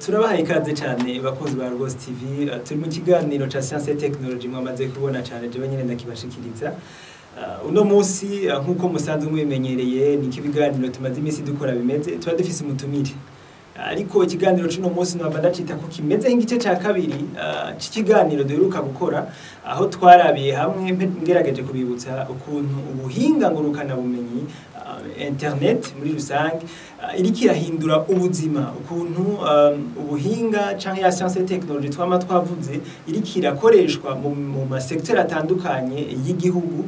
Turabahaye ikaze cyane, bakunzi ba Rwose TV. Turi mu kiganiro ca Science et Technology, mwamaze kubona cyane, jewe nyene ndakibashikiriza. Uno munsi, nkuko musanzwe mubimenyereye, niko ibiganiro tumaze iminsi dukora bimeze, tuba dufise umutumire. Ariko ikiganiro c'uno munsi naba ndacita ko kimeze nk'igice ca kabiri c'ikiganiro duheruka gukora, aho twarabiye hamwe, ngerageje kubibutsa ukuntu ubuhinga ngurukana bumenyi, internet muri rusange, iriko irahindura ubuzima, ukuntu ubuhinga canke ya science et technology twama twavuze iriko irakoreshwa mu ma secteur atandukanye y'igihugu,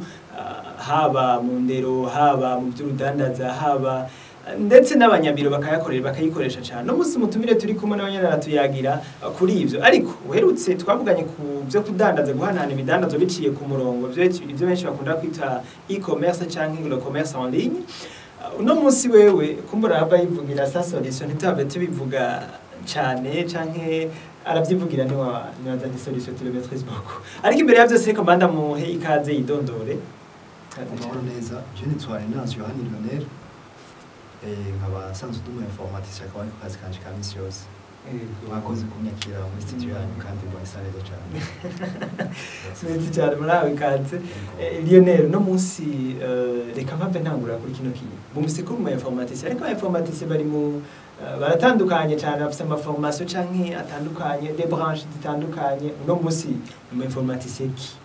haba mu ndero, haba mu vy'urudandaza, haba ndetse n'abanyabiro bakayakorera, bakayikoresha cyane. No musi mutumire turi kumwe n'abanyana aratuyagira kuri ivyo. Ariko uherutse twavuganye ku byo kudandaza, guhanahana ibidandazwa biciye ku murongo, ivyo benshi bakunda kwita e-commerce canke le commerce en ligne. Uno munsi wewe kumbura hava yivugira sa solution, ntituhave tubivuga cyane canke aravyivugira, niwa niwaza ni solution, tu le maîtrises beaucoup. Ariko imbere ya byose, reka mbanda muhe ikaze yidondore. Ikaze Amahoro cane. neza. Je nitwa Inazi Yohani Lionel, nkaba nsanzwe ndi umu informaticien, akaba ari ku kazi kanje ka misi yose. Mwakoze kunyakira muri studio yanyu kandi mbona isa neza cyane. Merci cyane, murahawe ikaze. Lionel, no munsi reka mpave ntangura kuri kino kintu. Bumvise ko mu informaticien, ariko aba informaticien bari mu baratandukanye cyane, bafise ama formation canke atandukanye, des branches zitandukanye. Uno munsi ni mu informaticien ki?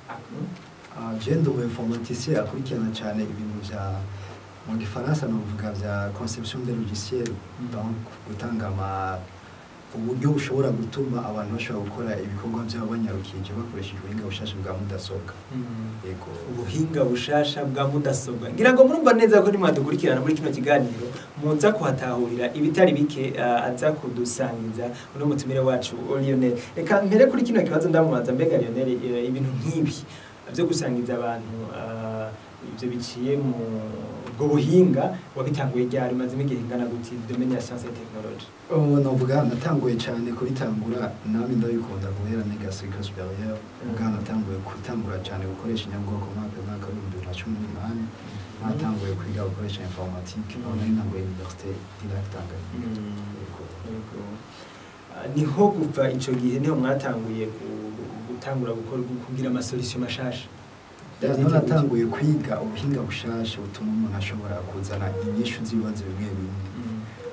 Ah, je ndi umu informaticien akurikirana cyane ibintu vya, mu gifaransa novuga, vya conception de logiciel, donc gutanga ama uburyo bushobora gutuma abantu bashobora gukora ibikorwa byabo banyarukije bakoresheje ubuhinga bushasha bwa mudasobwa. Yego. Ubuhinga bushasha bwa mudasobwa. Ngira ngo murumva neza ko nimwadukurikirana muri kino kiganiro muza kuhatahurira ibitari bike aza kudusangiza uno mutumire wacu Lionel. Reka mpere kuri kino kibazo ndamubaza: mbega Lionel, ibintu nk'ibi byo gusangiza abantu ibyo biciye mu ubwo buhinga wabitanguye ryari? Umazemo igihe ingana gute domaine ya science et technologie? Oh, novuga natanguye cyane kubitangura nami ndabikunda guhera niga cycle supérieur. Ubwa natanguye gutangura cyane gukoresha inyabwoko mwaka w'2018, natanguye kwiga gukoresha informatique, aho nari ntanguye université du Lac Tanganyika. Yego. Yego. Niho kuva ico gihe niho mwatanguye gutangura gukora, kugira ama solution mashasha? Niho natanguye kwiga ubuhinga bushasha butuma umuntu ashobora kuzana inyishu z'ibibazo bimwe bimwe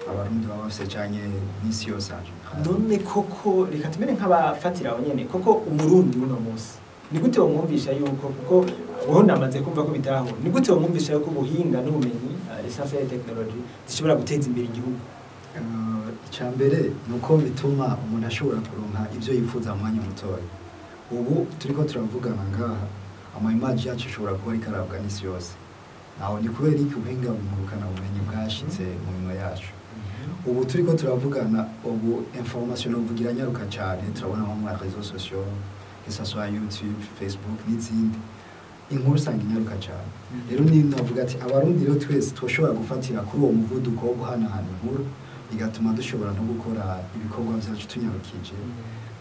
Abarundi baba bafise canke n'isi yose en général. None koko reka tumere nk'abafatira aho nyene, koko Umurundi uno munsi ni gute womwumvisha yuko, kuko wowe namaze kumva ko bitaho, ni gute womwumvisha yuko ubuhinga n'ubumenyi, science et technologie, zishobora guteza imbere igihugu? Icya mbere ni uko bituma umuntu ashobora kuronka ibyo yifuza mu mwanya mutoya. Ubu turiko turavugana ngaha, ama image yacu ashobora kuba ariko arabwa n'isi yose. Naho ni kubera iki? Ubuhinga ngurukana bumenyi bwashitse mu minwe yacu. Ubu turiko turavugana, ubu information novuga iranyaruka cyane. Turabona nko mu réseaux sociaux, que ça soit YouTube, Facebook n'izindi, inkuru usanga inyaruka cyane. Rero ni navuga ati Abarundi rero twese twoshobora gufatira kuri uwo muvuduko wo guhanahana inkuru, bigatuma dushobora no gukora ibikorwa byacu tunyarukije.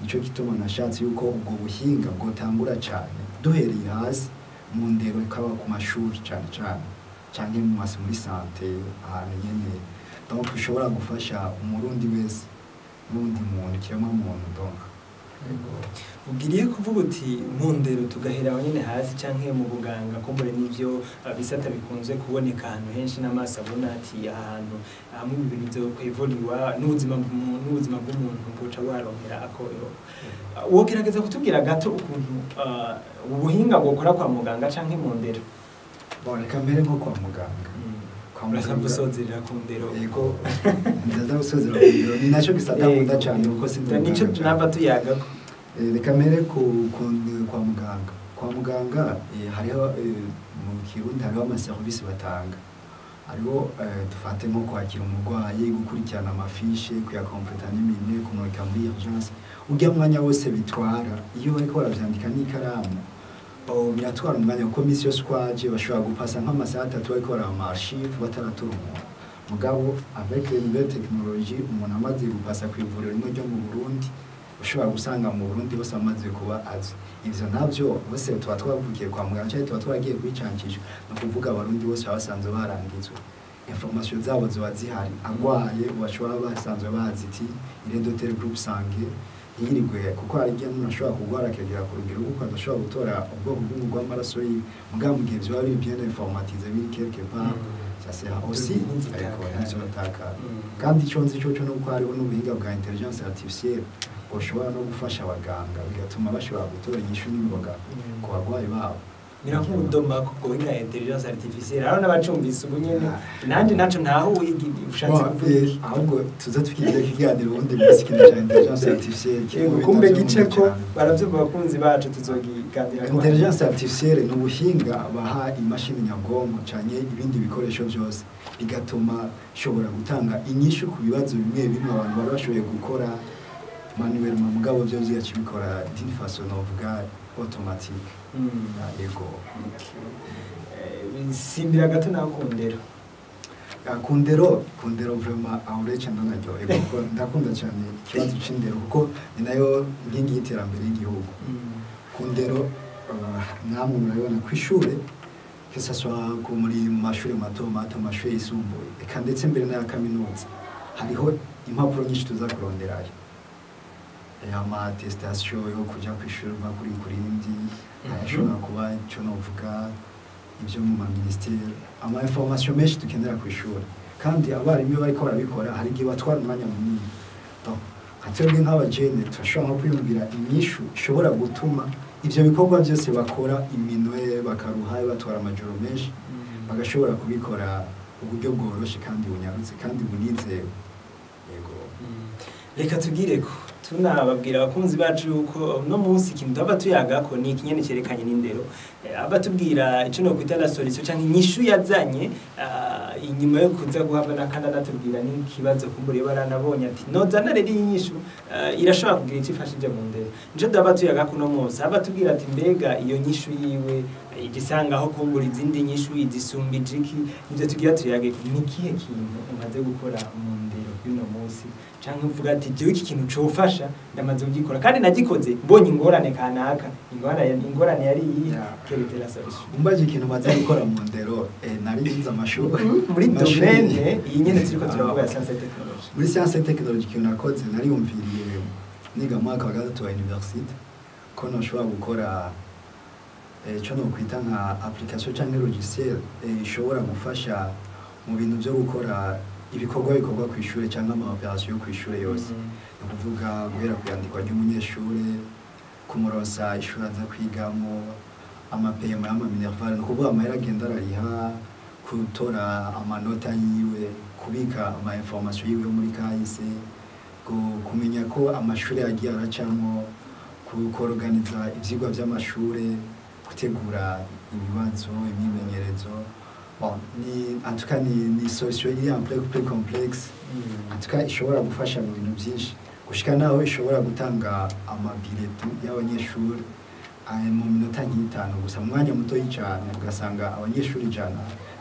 Nico gituma nashatse yuko ubwo buhinga bwotangura cyane duhereye hasi mu ndero, ikaba ku mashuri cyane cyane, canke mu masi muri santé, ahantu nyene donc ushobora gufasha Umurundi wese n'uwundi muntu, ikiremwa muntu donc. Ubwiriye kuvuga uti mu ndero, tugahera aho nyene hasi, canke mu buganga, kumbure n'ivyo bisata bikunze kuboneka ahantu henshi n'amaso abona ati ahantu hamwe ibi bintu vyo kwevoliwa n'ubuzima bw'umuntu bwoca buharonkera akoroho. Wogerageza kutubwira gato ukuntu ubuhinga bwokora kwa muganga canke mu ndero? Bon, reka mbere nko kwa muganga. Kwa Urasaba muganga usozerera ku ndero. Yego, ndaza gusozera ku ndero, ni nacyo gisata nkunda cyane kuko si Nico tunava tuyagako. Reka mbere ku kwa muganga. Kwa muganga hariho, mu Kirundi hariho amaserivisi batanga. Hariho, dufate nko kwakira umurwayi, gukurikirana ama fiches, kuyakompleta n'imine, kumurika muri urgence. Urya mwanya wose bitwara iyo bariko baravyandika n'ikaramu, oh, biratwara umwanya, kuko misi yose uko aje bashobora gupasa nk'amasaha 3 bariko baraba ama archive bataratora umuntu. Mugabo avec les nouvelles technologies, umuntu amaze gupasa ku ivuriro rimwe ryo mu Burundi, ushobora gusanga mu Burundi bose amaze kuba azi. Ivyo navyo bose tuba twavukiye kwa muganga canke tuba twaragiye kwicancisha, ni ukuvuga Abarundi bose baba basanzwe baranditswe. Information zabo ziba zihari. Agwaye, bashobora basanzwe bazi ati il est de tel groupe sanguin, ntiyirirwe, kuko hari igihe umuntu ashobora kurwara akagera ku rugero kuko adashobora gutora ubwoko bw'amaraso yiwe. Mugabo mu gihe vyoba biri bien informatisé, biri quelque part, ça sera aussi, ariko ntizotakara. Kandi icyo nzi cyo nuko hariho n'ubuhinga bwa intelligence artificielle bushobora no gufasha abaganga, bigatuma bashobora gutora inyishu n'imboga ku barwayi babo. Birankudoma kubwo buhinga intelligence artificielle. Hariho n'abacumbise ubu nyene, nanjye ntaco ntahuye, ushatse kuvuga iki? Ahubwo tuze tukigire ikiganiro ubundi munsi, ikintu cya intelligence artificielle kiri mu Yego, kumbe bintu gice ko cyane. Baravyumva abakunzi bacu, tuzogiganira. Intelligence artificielle ni ubuhinga baha imashini nyabwonko canke ibindi bikoresho byose, bigatuma ishobora gutanga inyishu ku bibazo bimwe bimwe abantu bari bashoboye gukora manuel, mugabo byo byaca bikora d'une façon novuga automatique. Yego. Simbira gato nawe ku ndero. Ku ndero vraiment aho uretse ndanaryoherwa, kuko ndakunda cyane ikibazo c'indero, kuko ni nayo nkingi y'iterambere y'igihugu. Ku ndero, namwe murabibona ku ishure, que ce soit ku muri mu mashuri mato mato, amashuri yisumbuye, eka ndetse mbere n'aya kaminuza, hariho impapuro nyinshi tuza kuronderayo, ama attestation yo kuja ku ishuri uva kuri kurindi, ayashobora kuba ico novuga ibyo mu ma ministère, ama information menshi dukenera ku ishuri. Kandi abarimu iyo bariko barabikora, hari igihe batwara umwanya munini. Donc nka twebwe nk'abajene turashobora nko kwiyumvira inyishu ishobora gutuma ivyo bikorwa byose bakora iminwe bakaruha, batwara amajoro menshi, bagashobora kubikora uburyo bworoshe kandi bunyarutse kandi bunizewe. Yego. Reka tugire ko tunababwira abakunzi bacu yuko uno munsi ikintu tuba tuyagako ni ikinyene cerekanye n'indero. Aba tubwira ico nokwita la solution canke inyishu yazanye, inyuma yo kuza guhava n'akandi anatubwira n'ikibazo kumbura iyo baranabonye ati nozana rero iyi nyishu, irashobora kugira ico ifashije mu ndero. Nico tuba tuyagako uno munsi. Aba tubwira ati mbega iyo nyishu yiwe igisangaho kumbura izindi nyishu izisumbije iki? Nivyo tugira tuyage. Ni ikihe kintu umaze gukora mu ndero y'uno munsi, canke uvuga ati jewe iki kintu cofasha ndamaze kugikora kandi nagikoze mbonye ingorane kanaka, ingorane yari iyi? Quelle était la solution? Umbaje ikintu maze gukora mu ndero, nari nzi amashuri Muri domaine iyi nyene turiko turavuga ya science et technologie. Muri science et technologie, ikintu nakoze, nariyumviriye niga mu mwaka wa gatatu wa université ko noshobora gukora ico nokwita nka application canke logiciel ishobora gufasha mu bintu byo gukora ibikorwa bikorwa ku ishure cyangwa ama opération yo ku ishure yose, ni ukuvuga guhera ku yandikwa ry'umunyeshure, kumuronsa ishuri aza kwigamo, ama paiement y'ama minerval, ni ukuvuga amahera agenda arariha, gutora amanota yiwe, kubika ama information yiwe muri kahise, kumenya ko amashuri yagiye aracamwo, kuorganiza ivyigwa vy'amashure, gutegura ibibazo, imyimenyerezo. Bon, ni en tout cas ni solution iri un peu plus complexe, en tout cas ishobora gufasha mu bintu byinshi, gushika naho ishobora gutanga ama bulletin y'abanyeshuri aya mu minota nk'itanu gusa, mu mwanya muto cyane, ugasanga abanyeshuri 100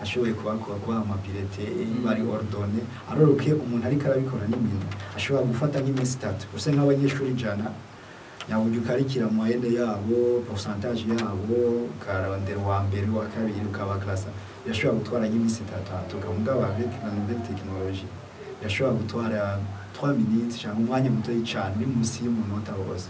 ashoboye kubaha ama bulletin bari ordonnés, aroroke umuntu ariko arabikora n'iminwe ashobora gufata nk'iminsi 3 gusa, nk'abanyeshuri 100 nyaburyo ukarikira moyenne yabo, pourcentage yabo, ukarondera uwa mbere, uwa kabiri, ukabaklasa, yashobora gutwara nk'iminsi 3. Mugabo avec la nouvelle technologie yashobora gutwara 3 minutes cyangwa umwanya muto cyane, uri munsi y'umunota wose.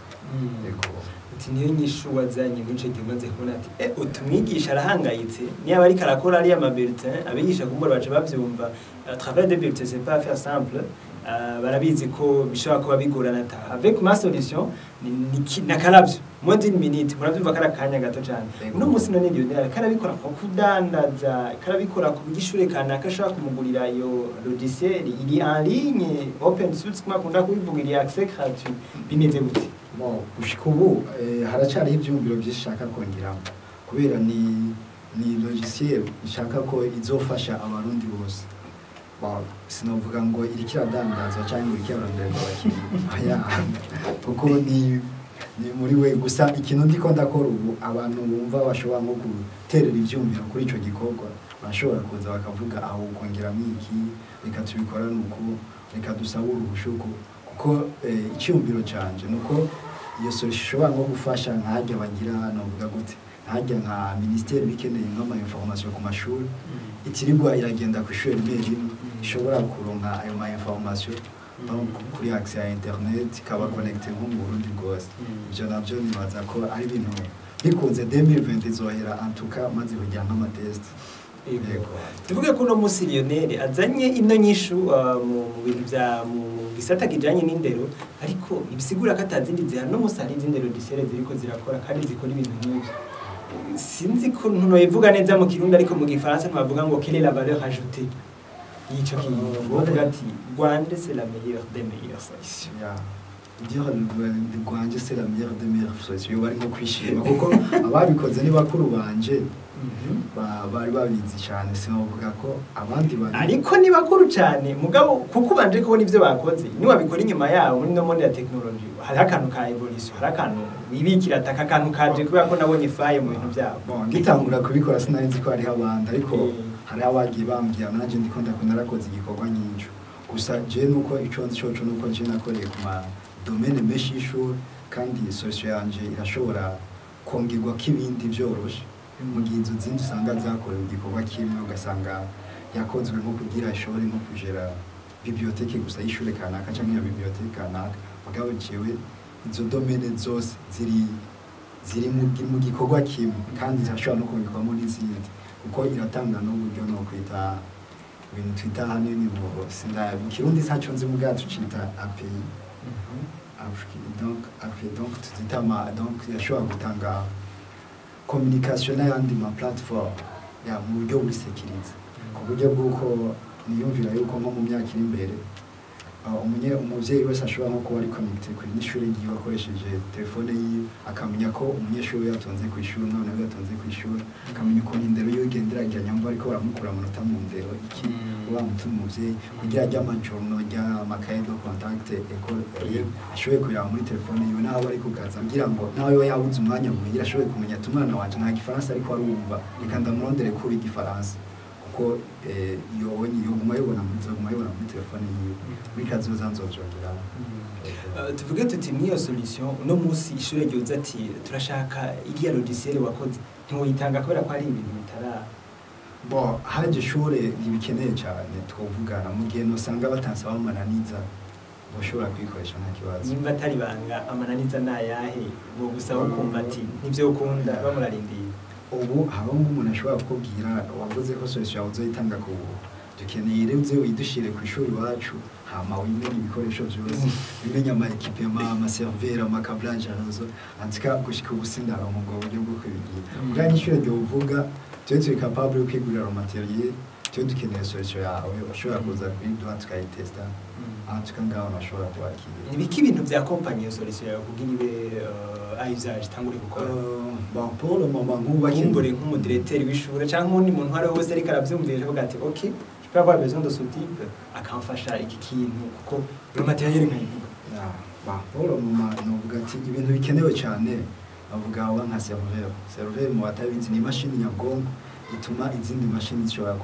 Yego. Uti niyo nyishu wazanye muri ico gihe umaze kubona ati utumwigisha arahangayitse niba ariko arakora ariya ma bulletin. Abigisha kumbura baca bavyumva, travail de bulletin, c'est pas affaire simple. Barabizi ko bishobora kuba bigorana. Ata avec ma solution nakaravyo moins d'une minute, muravyumva kari akanya gato cane. Yego. Uno munsi none Lionel karabikora nko kudandaza, karabikora ku buryo ishure kanaka ashobora kumugurira iyo logiciel iri en ligne, open source, kuma akunda kubivuga, iri accès gratuit. Bimeze gute? Bon, gushika ubu haracyariho ivyumviro byinshi nshaka kongeramo, kubera ni logiciel nshaka ko izofasha abarundi bose. Bon, sinovuga ngo iriko iradandazwa cyangwa ngo iriko iraronderwa abakiriya. Oya, kuko ni muri we gusa. Ikintu ndiko ndakora ubu, abantu bumva bashobora nko guterera ivyumviro kuri ico gikorwa bashobora kuza bakavuga aho kongeramo iki, reka tubikorane uku, reka dusabe uruhusha uku, kuko icyumviro canje nuko iyo solution ishobora nko gufasha nk'harya bagira, novuga gute, Ntajya nka ministère bikeneye nk'ama information ku mashuri, itirirwa iragenda ku ishuri rimwe rimwe, ishobora kuronka ayo ma information donc kuri accès à internet, ikaba connecté nko mu Burundi bwose. Ivyo navyo nibaza ko ari ibintu bikunze 2020 izohera, en tout cas maze kugira nk'ama test. Yego. Tuvuge ko uno munsi Lionel azanye ino nyishu mu bintu bya mu gisata kijanye n'indero, ariko ntibisigura ko atazindi zihari. No munsi hari izindi logiciel ziriko zirakora kandi zikora ibintu nk'ivyo. Sinzi ko ntunoyivuga neza mu Kirundi, ariko mu Gifaransa ntibavuga ngo quelle est la valeur ajoutée y'ico kintu? Bavuga ati Rwanda, c'est la meilleure des meilleures solutions. Ya, dire rwanje c'est la meilleure des meilleures solutions yoba ari nko kwishima, kuko ababikoze ni bakuru banje, bari babizi cyane. Sinavuga ko abandi bari Ariko ni bakuru cyane mugabo, kuko ubanje kubona ivyo bakoze, niwabikora inyuma yabo muri no monde ya technologie, hariho akantu ka evolution, hari akantu wibikira ati aka kantu kaje kubera ko nabonye faille mu bintu byabo. Bon, ngitangura kubikora sinari nzi ko hariho abandi, ariko hariho abagiye bambwira nanjye ndiko ndakunda narakoze igikorwa nk'ico. Gusa je nuko ico nzi coco nuko je nakoreye ku ma domaine menshi y'ishuri, kandi solution yanje irashobora kongerwako ibindi vyoroshe, mu gihe izo zindi usanga zakorewe igikorwa kimwe, ugasanga yakozwe nko kugira ishobore nko kugera bibliothèque gusa y'ishure kanaka canke ya bibliothèque kanaka. Mugabo jewe izo domaine zose ziri mu gikorwa kimwe, kandi zirashobora no kongerwamo n'izindi, kuko iratanga n'uburyo no kwita ibintu twita ahanini mu sinda mu Kirundi ntaco nzi, mu bwacu cita API. Donc API, donc tuzita ama, donc irashobora gutanga communication n'ayandi ma platform ya mu buryo buri sécurisé, ku buryo bw'uko niyumvira yuko nko mu myaka iri imbere umuvyeyi wese ashobora nko kuba ari connecté kuri n'ishuri ryiwe akoresheje telefone yiwe, akamenya ko umunyeshuri we yatonze ku ishuri, umwana we yatonze ku ishuri, akamenya ukuntu indero yiwe igenda iragira, nyamba ariko baramukura amanota mu ndero iki, bamutuma umuvyeyi kugira ajye ama journaux, rya amakaye de contact école élève, ashoboye kubiraba muri telefone yiwe naho aba ari ku kazi, kugira ngo nawe we yabuze umwanya muhira ashoboye kumenya ati umwana wanje nta Gifaransa ariko arumva, reka ndamurondere kuri Igifaransa, kuko yobonye yoguma yobona muri zoguma yobona muri telefone yiwe. Muri kazoza nzovyongeramo. Tuvuge tuti mw'iyo solution, uno munsi ishure ryoza ati turashaka iriya logiciel wakoze, ntiwoyitanga kubera ko ari ibintu bitara Bon, haje ishure ntibikeneye cyane, twovugana. Mu gihe nosanga batansaba amananiza, boshobora kuyikoresha nta kibazo. Nimba atari banga, amananiza ni ayahe bo gusaba ukumva ati nivyo ukunda bamurarindiye? Ubu hariho nk'umuntu ashobora kukubwira wavuze ko solution yawe uzoyitanga ku buntu, dukeneye rero uze widushire ku ishuri iwacu, hama wimenye ibikoresho byose, wimenye ama équipement, ama serveur, ama câblage réseau. En tout cas, gushika ubu sindaronka ubwo buryo bwo kubigira. Bwa n'ishure ryovuga tube turi capable yo kwigurira matériel, tube dukeneye solution yawe, ushobora kuza kuyiduha tukayitesta. En tout cas, ngaho nashobora kubakira. Ni biki ibintu vya accompagner iyo solution yawe kugira ibe à usage, itangure gukora? Bon, pour le moment nk'ubu Kumbure nk'umudirecteur w'ishure canke uwundi muntu uwo ari we wese ariko aravyumvira avuga ati ok, je peux avoir besoin de ce type akamfasha iki kintu, kuko le matériel nkayivuga. Ya, bah, pour le moment novuga ati ibintu bikenewe cyane bavuga aba nka serveur. Serveur, mu batabizi, ni imashini nyabwonko ituma izindi mashini zishobora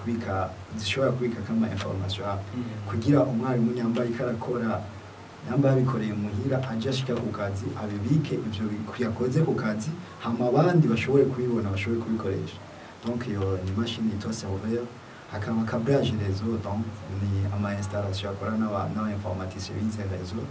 kubika kama information yabo, kugira umwarimu nyamba ariko arakora, nyamba yabikoreye muhira, aje ashika ku kazi abibike ivyo yakoze ku kazi, hama abandi bashobore kubibona, bashobore kubikoresha. Donc iyo ni imashini yitwa serveur. Hakaba câblage réseau, donc ni ama installation akora n'aba informaticiens bize réseau.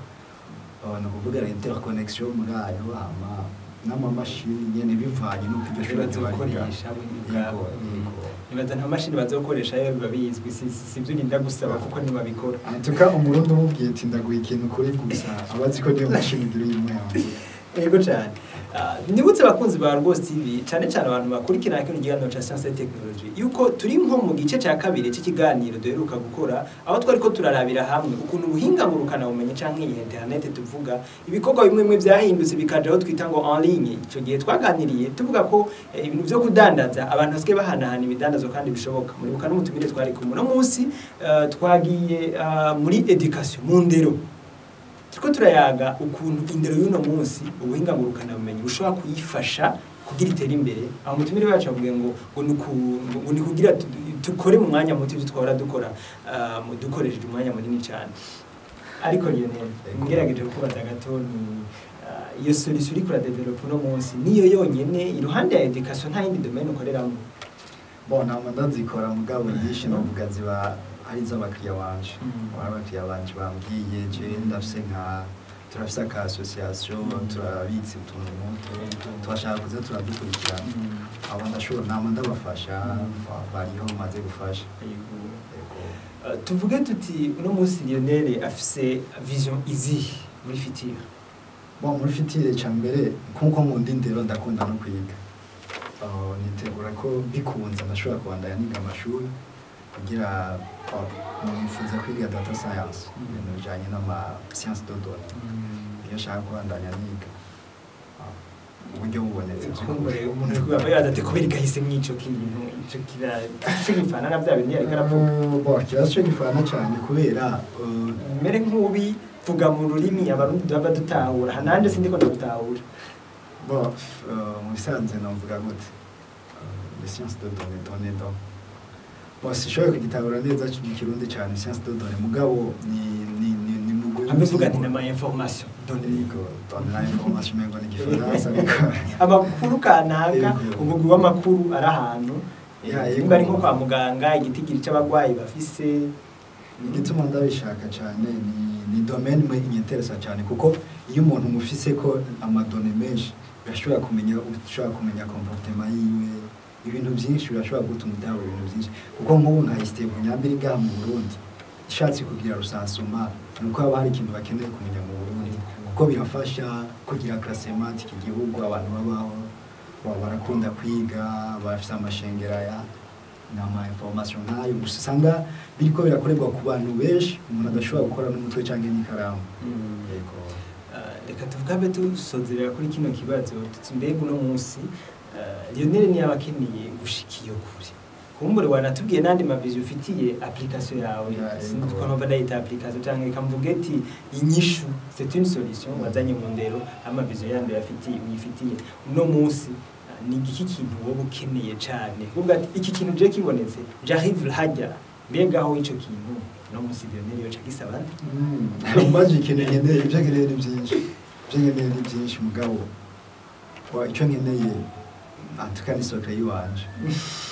Ni ukuvuga interconnexion muri ayo, hama n'amamashini nyene bivanye n'uko iryo shuri riba ringana. Bazokoresha. Yego, yego. Nibaza nta mashini bazokoresha yo biba bizwi, si byo urinda gusaba kuko ntibabikora. En tout cas, Umurundi umubwiye ati ndaguha ikintu kuri gusa, aba azi ko niyo mashini igira uyimuha. Yego cyane. Nibutse abakunzi ba Rwose TV, cyane cyane abantu bakurikirana kino kiganiro ca Science et Technologie, yuko turi nko mu gice ca kabiri cy'ikiganiro duheruka gukora, aho twari ko turarabira hamwe ukuntu ubuhinga ngurukana bumenyi canke iyi internet tuvuga, ibikorwa bimwe bimwe byahindutse bikaja aho twita ngo en ligne. Ico gihe twaganiriye tuvuga ko ibintu vyo kudandaza, abantu basigaye bahanahana ibidandazwa kandi bishoboka. Muribuka n'umutumire twari kumwe. Uno munsi twagiye muri education, mu ndero, turiko turayaga ukuntu indero y'uno munsi ubuhinga ngurukanabumenyi bushobora kuyifasha kugira itere imbere. Aho umutumire wacu yavuze ngo ni kugira dukore mu mwanya muto ibyo twahora dukora dukoresheje umwanya munini cyane. Ariko Lionel, Yego. ngerageje kukubaza gato, ni iyo solution uriko uradevelopa uno munsi niyo yonyene iruhande ya education, nta yindi domaine ukoreramo? Bon, nama ndazikora, mugabo nyinshi novuga ziba ari iz'abakiriya banje. Abakiriya banje bambwiye, je ndafise nka turafise aka association, turabitse utuntu muto, turashaka kuza turadukurikirana. Abo ndashobora, nama ndabafasha. Bariho maze gufasha. Yego. Yego. Tuvuge tuti uno munsi Lionel afise vision izihe muri futur? Bon, muri futur, ca mbere, nkuko nkunda indero, ndakunda no kwiga. Nitegura ko bikunze ndashobora kubandanya niga amashuri kugira nifuza kwiga data science, ibintu bijanye n'ama science de données, niyo nshaka kubandanya niga. Uburyo bubonetse. Kumbure umuntu ari kuba yaza ati kubera igahise mw'ico kintu, ico kira ico gifana na bya bintu yariko aravuga. Bon, ikibazo cyo gifana cyane kubera mere nk'ubi vuga mu rurimi abarundi baba dutahura, hananje sindiko ndagutahura. Bon, mu bisanzwe novuga gute? Les sciences de données, données donc. Bon, sishoboye kugitahura neza mu Kirundi cyane, science de données, mugabo ni mugwi. Abivuga nti nama information données. Yego, données na information mengo ni Igifaransa, ariko amakuru kanaka. Yego. Umugwi w'amakuru ari ahantu Ya, yego. nimba ari nko kwa muganga, igitigiri c'abagwayi bafise. Igituma ndabishaka cyane ni domaine imwe inyeteresa cyane, kuko iyo umuntu mufise ko ama données menshi, birashobora kumenya, ushobora kumenya comportement yiwe, ibintu byinshi birashobora gutuma udahura ibintu byinshi, kuko nk'ubu nka ISTEEBU nyambiri ngaha mu Burundi ishatse kugira recensement, ni uko haba hari ikintu bakeneye kumenya mu Burundi, kuko birafasha kugira classement iki gihugu, abantu babaho baba barakunda kwiga, bafise amashengera ya ni ama information nk'ayo gusa usanga biriko birakorerwa ku bantu benshi, umuntu adashobora gukora n'umutwe cyangwa n'ikaramu. Yego. Reka tuvugabe dusozerera kuri kino kibazo tuti mbega uno munsi Lionel niba akeneye gushika iyo kure, kumbure wanatubwiye n'andi ma vision ufitiye application yawe. Ya, yego. Sinzi ko nova ndayita application canke reka mvuge ati inyishu, c'est une solution wazanye mu ndero, ama vision yandi uyafitiye uyifitiye uno munsi, ni igiki kintu wowe ukeneye cane kuvuga ati iki kintu je kibonetse j'arrive hajya? Mbega aho ico kintu uno munsi Lionel yoca gisaba nde? Mbaje ikintu nkeneye, ibyo nkeneye ni byinshi, ibyo nkeneye ni byinshi, mugabo wa icyo nkeneye antuka ni secret yiwanje,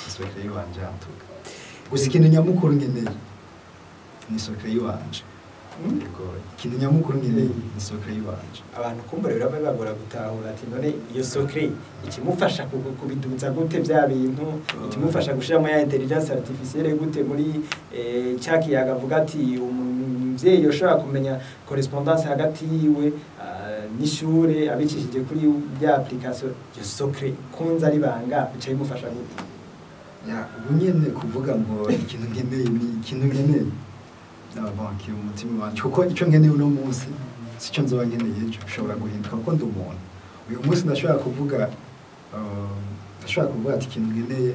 secret yiwanje antuka. Gusa ikintu nyamukuru nkeneye ni secret yiwanje. Yego, ikintu nyamukuru nkeneye ni secret yiwanje. Abantu kumbure rero baba bagora gutahura ati none iyo secret ikimufasha kubiduza gute bya bintu, ikimufasha gushiramo ya intelligence artificielle gute muri cya kiyaga avuga ati umuvyeyi yoshobora kumenya correspondance hagati yiwe n'ishure abicishije kuri ya application, iyo secret kunza ari banga bica bimufasha gute? Ya, ubu nyene kuvuga ngo ikintu nkeneye ni ikintu nkeneye banki umutima wanje, kuko icyo nkeneye uno munsi sico nzoba nkeneye ejo, bishobora guhinduka kuko ndi umuntu. Uyu munsi ndashobora kuvuga ati ikintu nkeneye,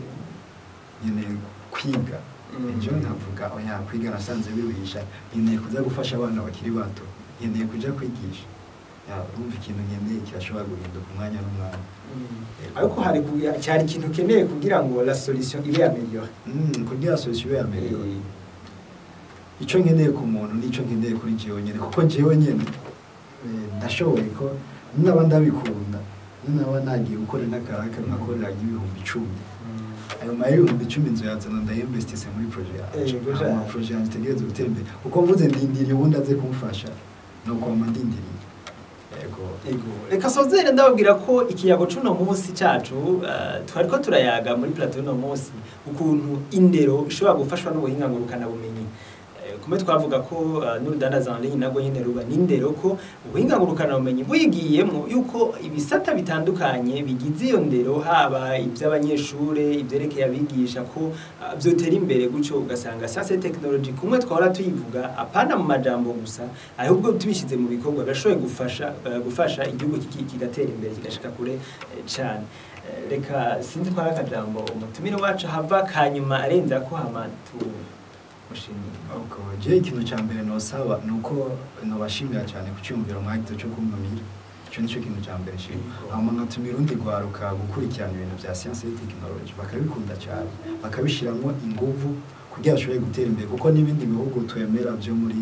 nkeneye kwiga. Ejo nkavuga oya, kwiga nasanze biruhisha, nkeneye kuza gufasha abana bakiri bato, nkeneye kuja kwigisha. Ya, urumva ikintu nkeneye kirashobora guhinduka umwanya n'umwanya. Ariko hari cyari ikintu ukeneye kugira ngo la solution ibe améliorée. Kugira solution ibe améliorée, icyo nkeneye ku muntu n'icyo nkeneye kuri jewe nyene, kuko jewe nyene ndashoboye ko naba ndabikunda, naba nagiye gukora n'akaraka nkakorera nk'ibihumbi 10, ayo mahera 10,000 nzoyazana ndayinvestise muri projet yanje. Yego, Hama ja. projet yanje itegereze gutera imbere, kuko mvuze ndindiriye ubundi aze kumfasha, ni ukwama ndindiriye. Yego. Ego. Reka sozere ndababwira ko ikiyago c'uno munsi cacu twariko turayaga muri plateau uno munsi ukuntu indero ishobora gufashwa n'ubuhinga ngurukana bumenyi. Kumwe twavuga ko n'urudandaza en ligne nabwo nyene ruba n'indero, ko ubuhinga ngurukana bumenyi buyigiyemwo, yuko ibisata bitandukanye bigize iyo ndero, haba iby'abanyeshure, ibyerekeye abigisha, ko vyotera imbere gutyo, ugasanga science et technologie kumwe twahora tuyivuga apana mu majambo gusa, ahubwo tubishyize mu bikorwa birashoboye gufasha igihugu kigatera imbere, kigashika kure cane. Reka sinzi ko hari akajambo umutumire wacu hava kanyuma arenza ko hama tumushimiye. Ubwo je ikintu cya mbere nosaba ni uko nobashimira cyane ku cyumviro mwagize cyo kuntumira. Icyo nicyo kintu cya mbere nshima. Hama nkatumira urundi rwaruka gukurikirana ibintu bya science et technologie, bakabikunda cyane, bakabishyiramo inguvu kugira bashobore gutera imbere, kuko n'ibindi bihugu twemera byo muri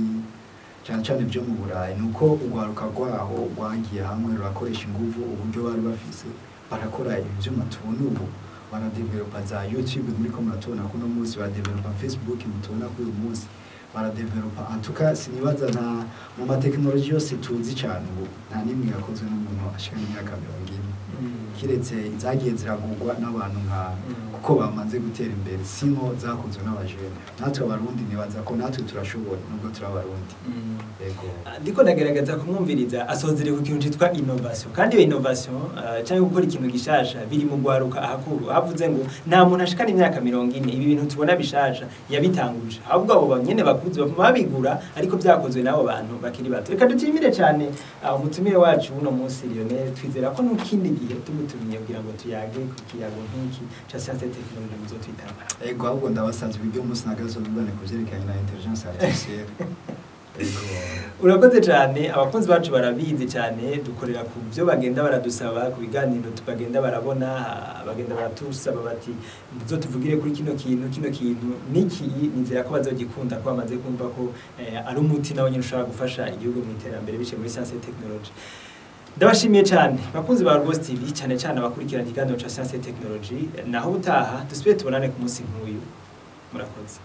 Cyane cyane byo mu Burayi, ni uko urwaruka rwaho rwagiye hamwe, rurakoresha inguvu, uburyo bari bafise, barakora ibyuma tubona ubu, baradevelopa za YouTube muri ko muratubona kuno munsi, baradevelopa Facebook mutubona kuri uyu munsi, baradevelopa, en tout cas sinibaza nta mu matekinoloji yose tuzi cyane ubu, nta n'imwe yakozwe n'umuntu ashika n'imyaka 40, kiretse izagiye ziragurwa n'abantu nka kuko bamaze gutera imbere, sino zakozwe n'abajene. Natwe Abarundi nibaza ko natwe turashoboye nubwo turi Abarundi. Yego. Ndiko ndagerageza kumwumviriza, asozere ku kintu citwa innovation, kandi iyo innovation cyangwa gukora ikintu gishasha biri mu gwaruka. Ahakuru havuze ngo nta muntu ashikana imyaka 40 ibi bintu tubona bishasha yabitanguje, ahubwo abo banyene bakuze bavuma babigura, ariko byakozwe n'abo bantu bakiri bato. Reka dushimire cyane umutumire wacu uno munsi Lionel. Twizera ko n'ikindi gihe tumutumiye kugira ngo tuyage ku kiyago nk'iki ca science et technologie muzotwitaba. Ego, ahubwo ndabasanze ibyo munsi nagazobibone ku vyerekeranye na intelligence artificielle. Ego. Urakoze cyane. Abakunzi bacu barabizi cyane, dukorera ku byo bagenda baradusaba, ku biganiro bagenda barabona, bagenda baratusaba bati tuvugire kuri kino kintu, kino kintu niki. Nizera ko bazogikunda, ko bamaze kumva ko ari umuti nawe nyine ushobora gufasha igihugu mu iterambere biciye muri science et technology. Ndabashimiye cyane bakunzi ba Rwose TV, cyane cyane abakurikirana ikiganiro ca science et technology. Naho ubutaha dusubire tubonane ku munsi nk'uyu. Murakoze.